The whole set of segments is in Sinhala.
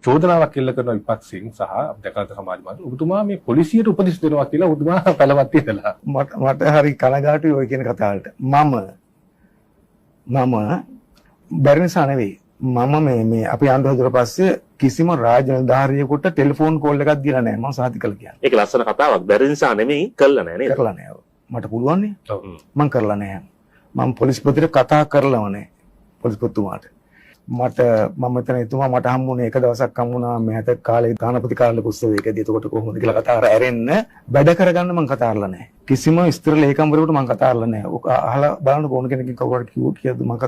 චෝදනාවක් එල්ල කරන විපක්ෂයෙන් සහ දැකලා සමාජ මාධ්‍ය ඔබතුමා මේ පොලිසියට උපදෙස් දෙනවා කියලා ඔබතුමා පැලවත්තේ ඉඳලා. මට හරි කනගාටුයි ඔය කියන කතාවලට. මම මම බැරි නිසා නෙවෙයි. මම මේ මේ අපි ආණ්ඩුව හදුවට පස්සේ කිසිම රාජ්‍ය නිලධාරියෙකුට ටෙලිෆෝන් කෝල් එකක් දීලා නැහැ. මම සාධි කළා කියන්නේ. ඒක ලස්සන කතාවක්. බැරි නිසා නෙමෙයි, කළා නෑ නේද? කරලා නෑ. මට පුළුවන් නේ. මං කරලා නෑ. මං පොලිස්පතිට කතා කරලම නෑ. පොලිස්පතිතුමාට. මම මෙතන එතුමා මට හම්බුනේ එක දවසක් හම්බුණා මෑත කාලේ තානාපති කාර්යාලය උත්සවයකදී. එතකොට කොහොමද කියලා කතා කර ඇරෙන්න වැඩ කරගන්න මං කතා කරලා නෑ. කිසිම ස්ථිර ලේකම්වරයෙකුට මං කතා කරලා නෑ. ඔක අහලා බලන්න ඕන කෙනකින් කවුරු හරි කිව්වොත් කියද මං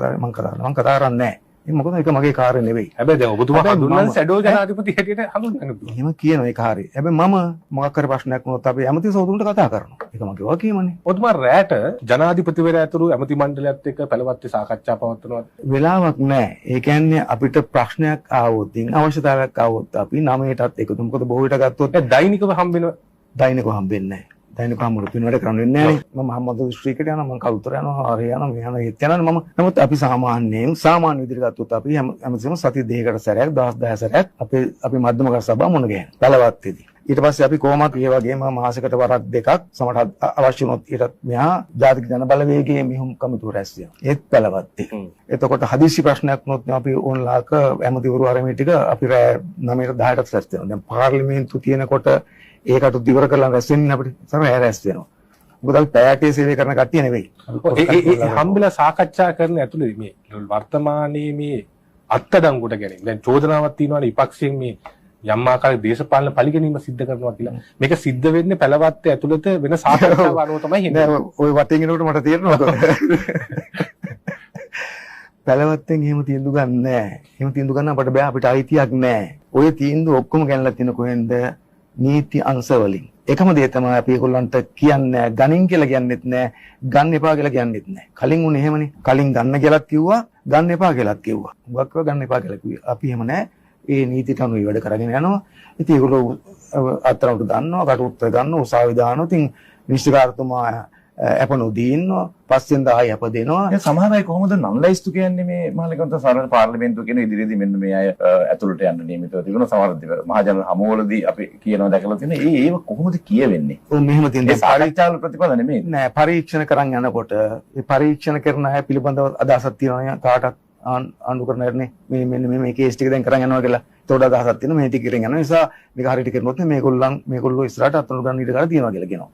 කතා කරන්නේ නෑ. ඒ මොකද ඒක මගේ කාර්යය නෙවෙයි. හැබැයි දැන් ඔබතුමා හඳුන්වන්නේ සැඩෝ ජනාධිපති හැටියට හඳුන්වන්නේ. එහෙම කියනවා ඒක හරි. හැබැයි මම මොකක් හරි ප්‍රශ්නයක් වුණොත් අපි ඇමති සහෝදරුන්ට කතා කරනවා. ඒක මගේ වගකීමනේ. ඔබතුමා රැට ජනාධිපතිවරයා ඇතුළු ඇමති මණ්ඩලයත් එක්ක පැලවත්තේ සාකච්ඡා පවත්වනවා. වෙලාවක් නෑ. ඒ කියන්නේ අපිට ප්‍රශ්නයක් ආවොත්, අවශ්‍යතාවයක් ආවොත් අපි 9ටත් එකතු. මොකද බොහෝ විට ගත්තොත් දෛනිකව හම්බ වෙනවා. දෛනිකව හම්බෙන්නේ නෑ. දෛනිකව හම්බුනොත් වෙන වැඩ කරන්න වෙන්නේ නෑනේ. මම හම්බ දිස්ත්‍රික්කයට යනවා, මම කළුතර යනවා, හරි යනවා, මෙහා යනවා, ඒත් යනවා. මම නමුත් අපි සාමාන්‍යයෙන් සාමාන්‍ය විදිහට ගත්තොත් අපි හැමතිස්සෙම සති දෙකකට සැරයක්, දවස් 10 සැරයක් අපි මධ්‍යම කර සභාව මුණ ගැහෙනවා පැලවත්තේදී. ඊට පස්සේ අපි කොහොමත් ඒ වගේම මාසෙකට වරක් දෙකක් සමහර අවශ්‍ය වුණොත් ඊටත් මෙහා ජාතික ජන බලවේගයේ මිහුම් කමිටුව රැස් වෙනවා. ඒත් පැලවත්තේ. එතකොට හදිසි ප්‍රශ්නයක් වුණොත් අපි ඕන්ලාක ඇමතිවරු අර මේ ටික අපි රෑ 9ට 10ටත් රැස් වෙනවා. දැන් පාර්ලිමේන්තු තියෙනකොට ඒකට දිවර කරලා රැස් වෙන්නේ අපිට සමහර රැස් වෙනවා. මොකද අපි පැයකේ සේවය කරන කට්ටිය නෙවෙයි. ඒ හම්බෙලා සාකච්ඡා කරන ඇතුලේ මේ වර්තමානයේ මේ අත්අඩංගුවට ගැනීම. දැන් චෝදනාවක් තියෙනවානේ විපක්ෂයෙන් මේ යම් ආකාරයක දේශපාලන පරිගැනීම සිද්ධ කරනවා කියලා. මේක සිද්ධ වෙන්නේ පැලවත්තේ ඇතුළත වෙන සාකච්ඡාව අනුව තමයි එන්නේ. නෑ, ඔය වටෙන් එනකොට මට තේරෙනවා. පැලවත්තෙන් එහෙම තීන්දුව ගන්න නෑ. එහෙම තීන්දුව ගන්න අපට බෑ, අපිට අයිතියක් නෑ. ඔය තීන්දුව ඔක්කොම ගන්නලා තියෙන කොහෙන්ද? නීති අංශ වලින්. එකම දේ තමයි අපි ඒගොල්ලන්ට කියන්නේ ගනින් කියලා කියන්නෙත් නෑ, ගන්න එපා කියලා කියන්නෙත් නෑ. කලින් උනේ එහෙමනේ. කලින් ගන්න කියලාත් කිව්වා, ගන්න එපා කියලාත් කිව්වා. හුඟක් ඒවා ගන්න එපා කියලා කිව්වා. අපි එහෙම නෑ. ඒ නීතියට අනුව වැඩ කරගෙන යනවා. ඉතින් ඒගොල්ලෝ අත්තරකට දන්නවා, කටුත්තර ගන්නවා, උසාවි දානවා. ඉතින් නිශ්චිකාරතුමා අප නොදී ඉන්නවා. පස්සෙන් ආයෙ අප දෙනවා. දැන් සමහර අය කොහොමද නන් ලයිස්තු කියන්නේ මේ මහලේකම්ත සරල පාර්ලිමේන්තුව කියන ඉදිරියේදී මෙන්න මේ අය ඇතුළට යන්න නියමිතව තිබුණා. සමහර මහජන හමුවලදී අපි කියනවා දැකලා තියෙනවා. ඒව කොහොමද කියවෙන්නේ? ඔව් මෙහෙම තියෙන ඒ සාකච්ඡාවල ප්‍රතිඵල නෙමෙයි. නෑ, පරීක්ෂණ කරන් යනකොට ඒ පරීක්ෂණ කරන අය පිළිබඳව අදහසක් තියෙනවා නේ කාටත් ආණ්ඩු කරන අයනේ මේ මෙන්න මේ කේස් ටික දැන් කරන් යනවා කියලා. ඒතකොට අදහසක් තියෙනවා මේ ටික කරන් යනවා නිසා මේක හරියට කරනොත් මේගොල්ලෝ ඉස්සරහට අත්අඩංගු ගන්න ඉඩ කඩ තියෙනවා කියලා කියනවා.